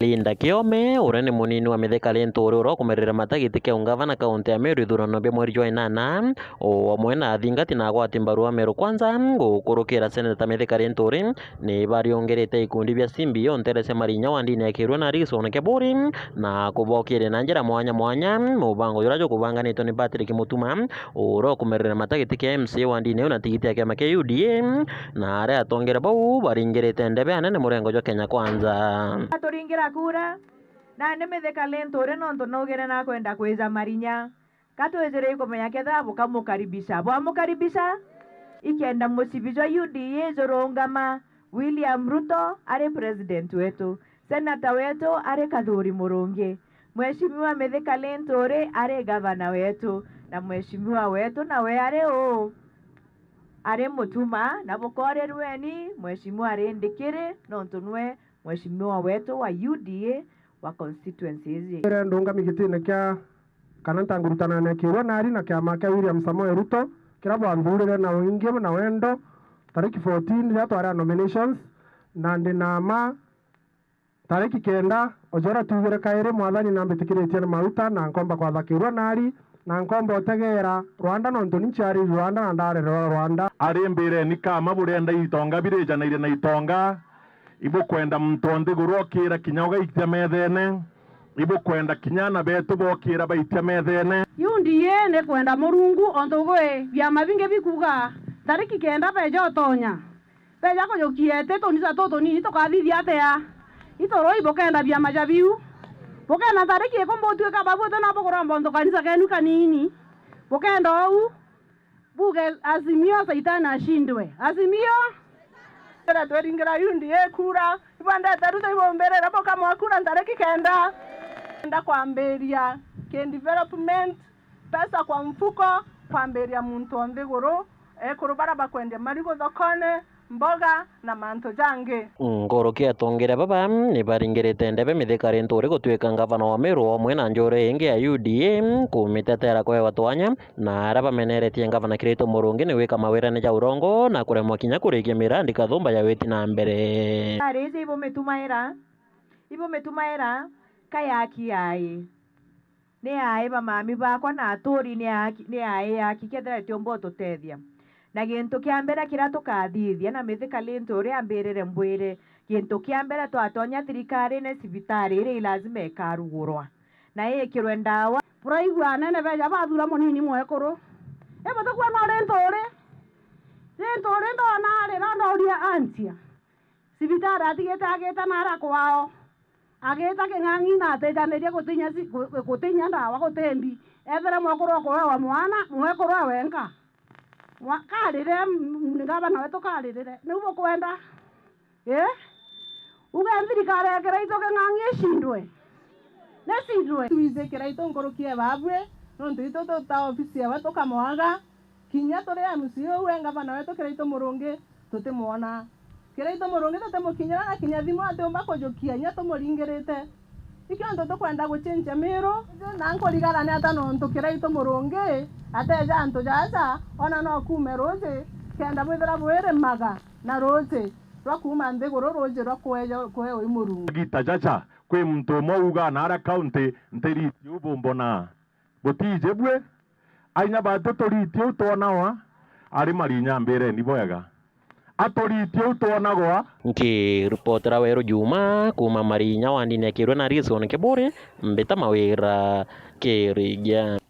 Linda Kiome, uria ni munini wa Mithika Linturi uria ukumerere mata giti kia ungavana kaunti ya Meru ithurano bia mweri jwa inana, o amwe na athingati na agwati mbaru a Meru Kwanza, gukurukira seneta Mithika Linturi, ni bariungirite ikundi bia C B O ntere cia Marinya wa ndini ya Kirua na Dickson Kiburi, na kubokiria na njira mwanya mwanya mubango juria jukubanganitwe ni Patrick Mutuma, uria ukumerere mata giti kia M C A wa ndini iu na tigiti ya kiama kia U D A, na aria atongeria bau baringirite ndebe anene murengo jwa Kenya Kwanza. Aturingira kura, nandi Mithika Linturi nontu naugire nakwenda kwija Marinya. Ka twijire ikumenya kethira bukamukaribisha. Bwamukaribisha? Ikenda mucibi jwa U D A jurungama, William Ruto ari president wetu, senata wetu ari Kathuri Murungi, Mheshimiwa Mithika Linturi ari gavana wetu, na mheshimiwa wetu nawe ari uu? Ari Mutuma, na bukorirweni, Mheshimiwa Linturi, nontu nwe Mheshimiwa wetu wa U D A wa constituency iji. Ndungami gitine kia kana ntangurutana na Kirua Nari na kiama kia William Samoei Ruto, kiria bwanthurire na wingi na wendo tariki fourteen riria twari a nominations, na ndi na ma tariki kenda, o ja uria tuugire kairi, Mwathani nambitikiritie na mauta, na nkomba kwatha Kirua Nari, na nkomba utegeera Rwanda, nontu ni nciari Rwanda na ndarererwa Rwanda. Ari mbireni kama burienda itonga birijanairie na itonga, ibukwenda muntu o nthiguru okira kinya ugaitia methene, ibukwenda kinya ana betu bokira baitia methene. U D A ni kwenda Murungu, ontu gwi biama bingi bikuuga tariki kenda beja utonya. Beja kujukia iti tunisa tutunini tukathithia atia? Iturui bukenda biama ja biu. Bukenda tariki iku mbutwika babu uti no bukuromba untu kanisa kenu kanini. Bukenda ou. Buge Azimio, Saitani ashindwe. Azimio. Ira twiringira U D A kura, ibwendete ruto ibumbirire bukamwa kura ntariki kenda. Enda kwambiria ki development, pesa kwa mfuko, kwambiria muntu o nthiguru, ekuru bara bakwendia marigu thokone, mboga na mantu jangi. Nkoroki atongeria baba ni baringirite ndebe Mithika Linturi gutwika ngavana wa Meru omwe na njore ingi ya U D A kumitetera kwewa twanya, na aria bameneretie ngavana Kiraitu Murungi ni gwika mawirane ja urongo na kuremwa kinya kurikia mirandi kathumba ya witi na mbere. Ariji ibumitumaira, ibumitumaira ka yaki yai. Ni aai ba mami bakwa na aturi ni aaki, ni aai aki kethira itiumba ututethia. Na gintu kia mbere kiria tukathithia, na Mithika Linturi uria ambirire mbwire, gintu kia mbere twatonya thirikarine, cibitari iria i lazima ikarugurwa na iikirwe ndawa. Buraigua anene beja bathura munini mwekuru. Ibutukua no Linturi. Linturi ndona arira ndauria antia. Cibitari atigite agita nara kwao. Agita king'ang'i na atijanirie gutinya ci-, gu-, gutinya ndawa guti mbi. Ethire mwekuru okuewa mwana, mwekuru e wenka. Mwa-, karire, m-, ngavana wetu karirire. Niu bukwenda? Ii? Uge thirikari ya Kiraitu king'ang'i icindwe? Nicindwe? Twiji Kiraitu nkuruki e babui, nontu itu tuta ofisi ewe tukamwaga. Kinya turi M C A uu e ngavana wetu Kiraitu Murungi, tutimwona. Kiraitu Murungi tutimukinyira na kinya thimu atiumba kujukia, inya tumuringirite. Ikio antu tukwenda gucinjia Miru, na nkurigara ni ata nontu Kiraitu Murungi ateja antu jaja, ona no kuume ruuji, kenda bwithira bwirimaga na ruuji rwa kuuma nthiguru, ruuji rwa kueja, kuewa i Murungu. Gita jaja, kwi muntu umwe uugaa na aria kaunti, ntiriti u bumbonaa. Butiiji bui? Ainya batu turiti u twonawa, ari Marinya mbireni bwega. Aturiti u twonagwa. Nkiripotera Weru Juma kuuma Marinya wa ndini ya Kirwe na Rison Kiburi, mbita mawira Kirigia.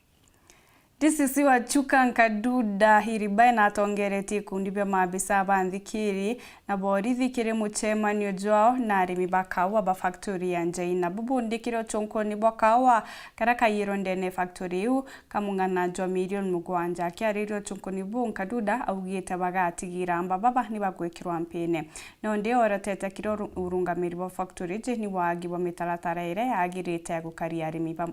D C C wa Chuka Nkaduda Hiribae natongeretie ikundi bia maabisa ba nthikiri na borithi kiri mucemanio jwao na arimi ba kaua ba factory ya Njaina. Bubu ndi kiri uchunkuni bwa kaua karia kaiyirwe ndene factory iu, kamung'ana jwa milioni mugwanja. Akiariria uchunkuni buu, Nkaduda augite bagatigira amba baba ni bagwikirwa mpine. Nondi oretete kiri uru-, urungamiri bwa factory iji ni waagi bwa mitaratara iria yagirite ya gukaria arimi ba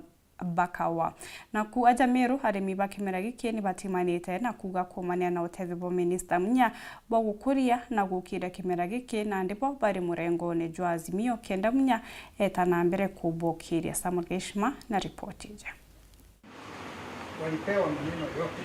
bakawa. Naku aja Meru, arimi ba kimera giki ni batimanite na kuuga kuumania na utethio bwa minista Munya bwa gukuria na gukiria kimera giki, nandi bo bari murengone jwa Azimio kenda Munya eta na mbere kubukiria. Samuel Geshima na ripoti iji. Walipewa maneno yote.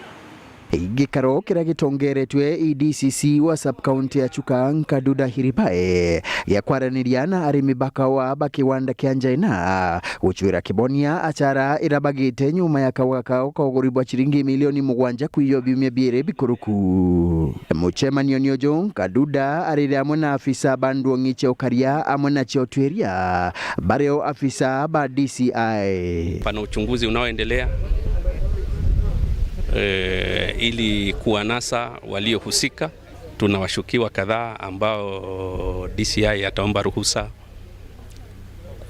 Gikaro kiria gitongeretwe i D C C wa sub-county ya Chuka, Nkaduda Hiribae, gia kwaraniria na arimi ba kaua ba kiwanda kia Njaina, gucwira kibonia achara iria bagite nyuma ya kaua kao ka uguri bwa ciringi milioni mugwanja kwiywa biumia biiri bikuruku. Mucemanio ni uju, Nkaduda arire amwe na afisa ba nduong'i cia ukaria amwe na cia utwiria, bario afisa ba D C I. Pana uchunguzi unaoendelea, eh, ili kuwanasa waliohusika. Tuna washukiwa kadhaa ambao D C I ataomba ruhusa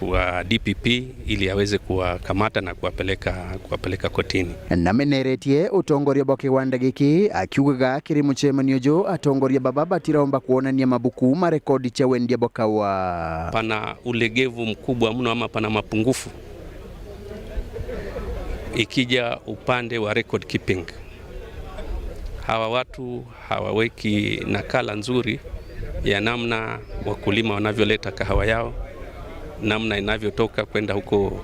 kwa D P P ili aweze kuwakamata na kuwapeleka, kuwapeleka kotini. Nameneretie utongoria bwa kiwanda giki, akiugaga kiri mucemanio uju atongoria baba batiraomba kuonania mabuku ma rekodi cia wendia bwa kaua. Pana ulegevu mkubwa mno ama pana mapungufu ikija upande wa record keeping. Hawa watu hawaweki nakala nzuri ya namna wakulima wanavyoleta kahawa yao, namna inavyotoka kwenda huko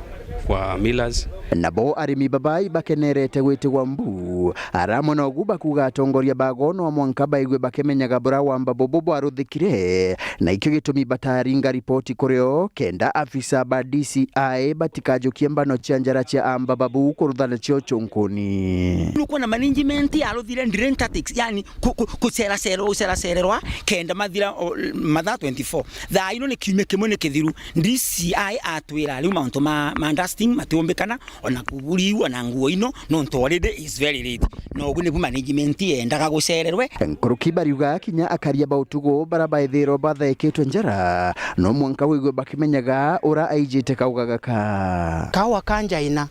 kwa millers. Nabo arimi baba ibakenerete gwitigwa mbu, aramwe nogu bakuga atongoria bago no mwanka baigue bakimenyaga bura wamba bubu bwaruthikire, na ikio gitumi bataringa ripoti kurio, kenda afisa ba D C I batikajukie mbano cia njara cia amba babu kurutha nacio cunkuni. Nukwona management yaruthire delaying tactics, yani ku-, ku-, kuceracererwa, guceracererwa, kenda mathira, o, mathaa twenty-four. Thaa ino ni kiumia kimwe ni kithiru, D C I atwira riu mauntu ma, ma dusting matiumbikana, ona kuburi iu, ona nguo ino, nontu already is very late. Na ugu nibu management yendaga gucererwe. Nkuruki bariuga kinya akaria ba utugu bara baithirwo bathaikitwe njara, no mwanka wigue bakimenyaga ura aijite kauga gaka. Kawa ka Njaina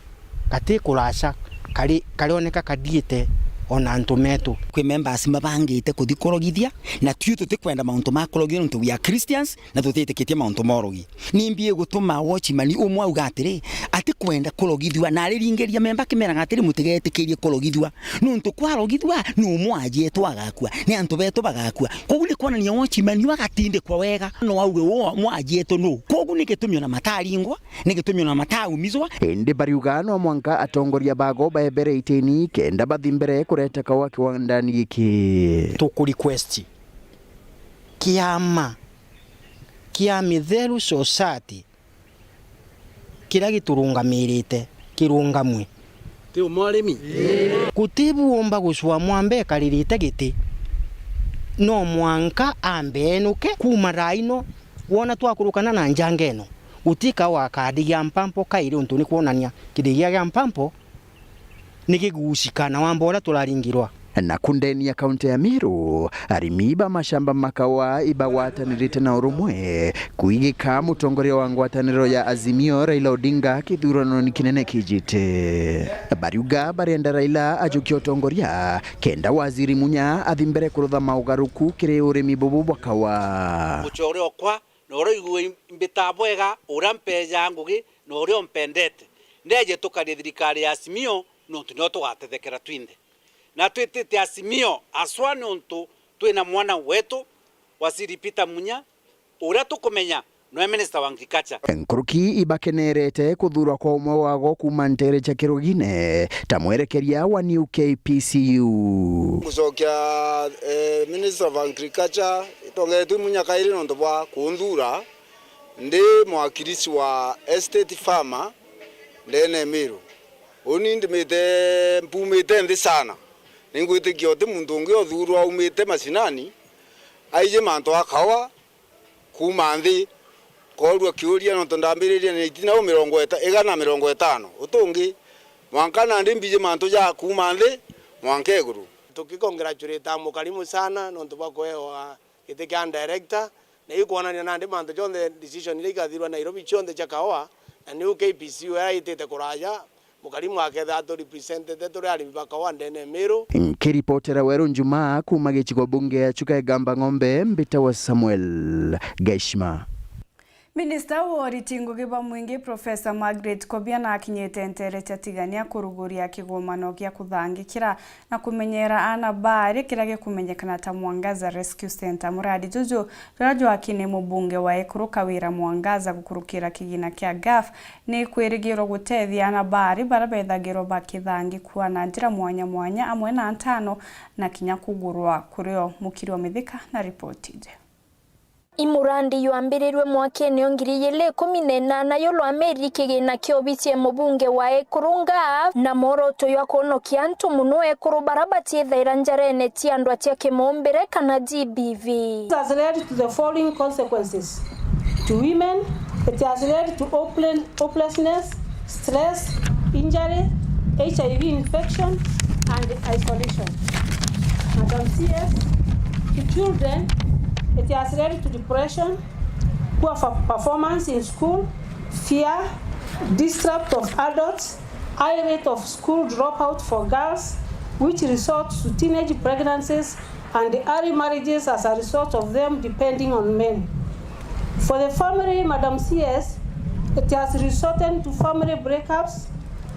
gati kuraca, kari, karioneka kadiite ona antu metu. Kwi members mabangite kuthi kurogithia, na tui tutikwenda mauntu ma kurogithia nontu we are Christians, na tutitikitie mauntu ma urogi. Ni mbi igutuma watchman umwe auga atiri, atikwenda kurogithua, na ariringiria memba akimeraga atiri, "Mutigetikirie kurogithua, nontu kwarogithua, ni umwe ajietwa agakua, ni antu betu bagakua." Koguo ni kwonania watchman uyu agatindikwa wega, no auge, "Wo mwajietwa nu?" Koguo ni gitumi ona mataringwa, ni gitumi ona mataumizwa. Indi bariuga no mwanka atongoria bago baebere itini kenda bathi mbere kureta kawa kiwandani giki. Tuku request kiama kia Mitheru Society kiria giturungamirite kirungamwe. Ti umwe arimi? Guti bu umba gucua mwambe ekaririte giti. No mwanka ambe enuke kuuma thaa ino, wona twakurukana na njanga ino. Guti kawa kadigia mpampo kairi untu ni kwonania kithigia gia mpampo ni gigucika na wamba uria turaringirwa. Naku ndeni ya kaunti ya Meru, arimi ba mashamba ma kawa ibagwatanirite na urumwe kuigika mutongoria wa ngwataniro ya Azimio Raila Odinga kithuranoni kinene kijite. Bariuga barenda Raila ajukie utongoria kenda waziri Munya athi mbere kurutha maugaruku kiri urimi bubu bwa kawa. Muchore okwa na uria igua imbitaa bwega, uria mpeejaa ngugi, na uria umpendete. Ndeeje tukarie thirikari ya Azimio, nontu nio tugatethekera twinthe. Na twitite Azimio aswa nontu twina mwana wetu, Waziri Peter Munya, uria tukumenya noe Minister wa Agriculture. Nkuruki ibakenerete kuthuurwa kwa umwe wago kuuma nteere cia kirugine ta mwerekeria wa new K P C U. Gucokia, eh, Minister of Agriculture, itongeretwe Munya kairi nontu bwa kunthuura ndi mwakilishi wa estate farmer ndene Meru. Uni ndimite, mpumite nthi sana. Ningwitikia uti muntu ungi uthuurwa aumite mashinani, aiji mantu a kawa kuuma nthi. Koorua kiuria, nontu ndambiririe na itina u mirongo eta-, igana mirongo itano. Utungi, mwanka nandi mbiji mantu ja kuuma nthi mwanka iguru. Tukicongratulate Mukarimu sana nontu bwa kuewa giti kia director, na ikwonania nandi mantu jonthe, decision iria ikathirwa Nairobi cionthe cia kawa, na niu K P C U iraitite kuraja, Mukarimu akethira atu representete turi arimi ba kawa ndene Meru. Nkiripotera Weru Njumaa kuuma gicigo bunge ya Chuka Igamba Ng'ombe, mbitawa Samuel Gaishima. Minista wa uriti ngugi bwa mwingi, Professor Margaret Kobia, nakinyite nteere cia Tigania kuruguria kigomano gia kuthangikira na kumenyera aana baari kiria gikumenyekana ta Mwangaza Rescue Centre. Muradi juju juria jwaki ni mubunge wa Ekuru Kawira Mwangaza gukurukira kigina kia gaf ni kwirigirwa gutethia aana baari baria bethagirwa bakithangikua na njira mwanya mwanya, amwe na ntano na kinya kugurwa kurio. Mukiri wa Mithika na ripoti iji. I murandi ywaambirirwe mwakene o ngiri igiri ikumi na inana yulwamiriri kigina kia obici ya mubunge wa Ekuru gaf, na mworoto jwa kwonokia antu mono Ekuru baria batiithaira njarene cia ndwa cia kimumbire kana G B V. It has led to the following consequences. To women, it has led to hopeless-, hopelessness, stress, injury, H I V infection, and isolation. Madam C S, to children, it has led to depression, poor fa-, performance in school, fear, distrust of adults, high rate of school dropout for girls, which results to teenage pregnancies and early marriages as a result of them depending on men. For the family, Madam C S, it has resulted to family breakups,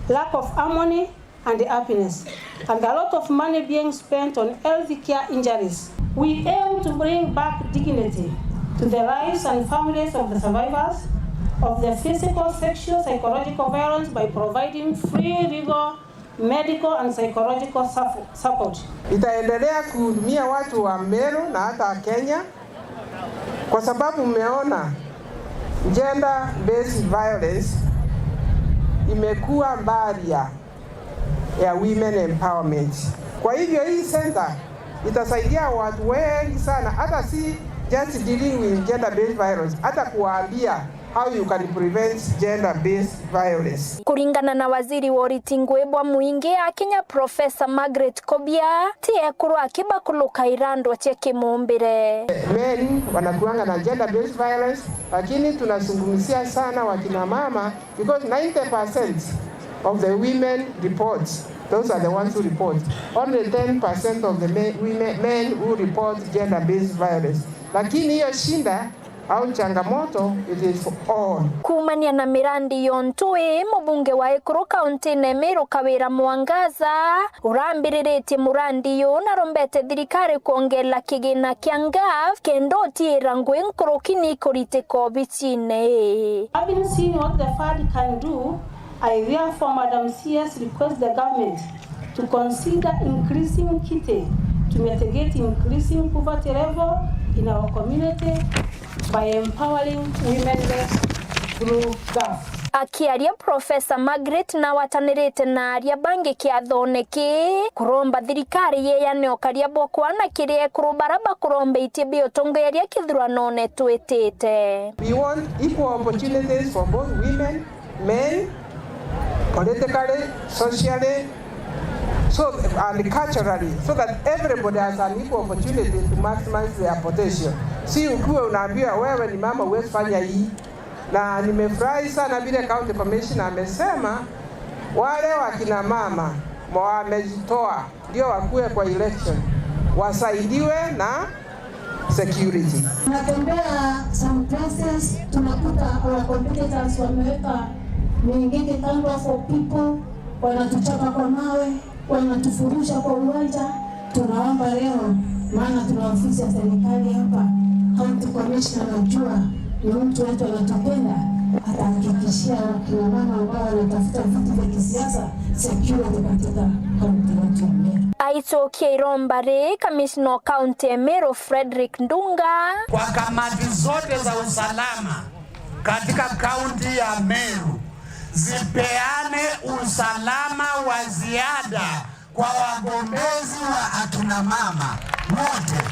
lack of harmony and happiness, and a lot of money being spent on health care injuries. We aim to bring back dignity to the lives and families of the survivors of the physical, sexual, psychological violence by providing free legal, medical and psychological suffo-, support. Itaendelea kuhudumia watu wa Meru na hata Kenya, kwa sababu mmeona gender based violence imekuwa barrier ya women empowerment. Kwa hivyo hii center itasaidia watu wengi sana, hata si just dealing with gender based violence, hata kuwaambia how you can prevent gender based violence. Kuringana na waziri wa uriti ngui bwa mwingi akinya Professor Margaret Kobia, ti ekuru akibakuluka irandwa cia kimumbire. Men wanakuanga na gender based violence, lakini tunazungumzia sana wakina mama because ninety percent of the women reports, those are the ones who report. Only ten percent of the men, women, men who report gender based violence. Lakini hiyo shida au changamoto, it is for all. Kuumania na mirandi yontu ii, mubunge wa ekuru kauntine Meru Kawira Mwangaza urambiriritie murandi uu na rombete thirikari kwongela kigina kia ngaf kenda utiira ngui nkuruki ni ikuritika obicine ii. Having seen what the fund can do, I therefore, Madam C S, request the government to consider increasing kiti to mitigate increasing poverty level in our community by empowering women led through gaf. Akiaria, Professor Margaret nawatanirite na aria bangi kiathone kii kuromba thirikari yeeyane ukaria bwa kwana kiri ekuru bara bakuromba iti bia utongeeria kithuranone twitite. We want equal opportunities for both women, men, politically, socially, so, and culturally, so that everybody has an equal opportunity to maximize their potential. Si ukiwa unaambiwa wewe ni mama, huwezi fanya hii. Na nimefurahi sana vile county commissioner amesema wale wakina mama wamejitoa ndio wakuwe kwa election, wasaidiwe na security. Tunatembea some places, tunakuta our competitors wameweka mingine kando for people, wanatuchapa kwa mawe, wanatufurusha kwa uwanja. Tunaomba leo, maana tuna ofisi ya serikali hapa, county commissioner anajua ni mtu wetu anatupenda, atahakikishia wakina mama ambao wanatafuta viti vya kisiasa security katika kaunti yetu ya Meru. Aicokia iromba ri, kamishna wa kaunti ya Meru Frederick Ndunga. Kwa kamati zote za usalama katika kaunti ya Meru zipeane usalama wa ziada kwa wagombezi wa akina mama wote.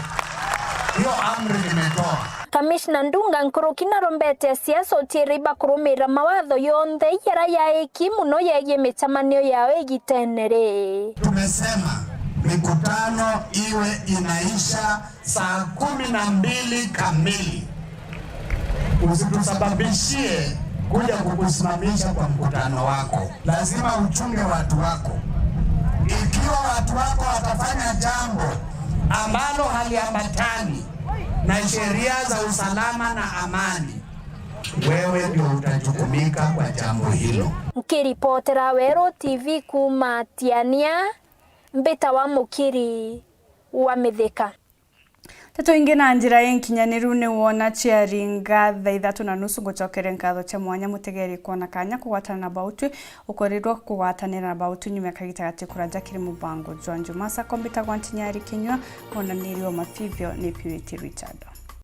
Hiyo amri nimetoa. Kamishna Ndunga nkuruki narombete asiasa utiira ibakurumira mawatho yonthe jaria jaiki mono jegie micemanio yao igitene ri. Tumesema mikutano iwe inaisha saa kumi na mbili kamili. Usitusababishie kuja kukusimamisha kwa mkutano wako. Lazima uchunge watu wako. Ikiwa watu wako watafanya jambo ambalo haliambatani na sheria za usalama na amani, wewe ndio utajukumika kwa jambo hilo. Nkiripotera Weru T V kuuma Tiania, mbitawa Mukiri wa Mithika. Nteto ingi na njira inkinyaniru ni wona ciaringa thaa ithatu na nusu, ngucokeria nkatho cia mwanya mutegeri kwona kanya kugwatana na Bautwi. Ukorirwe kugwatanira na Bautwi nyuma ya kagita gati kuraja kiri mubango jwa Njuma. Sako mbitagwa Ntinyari Kinyua, mwonaniri wa mavivio ni Purity Richard.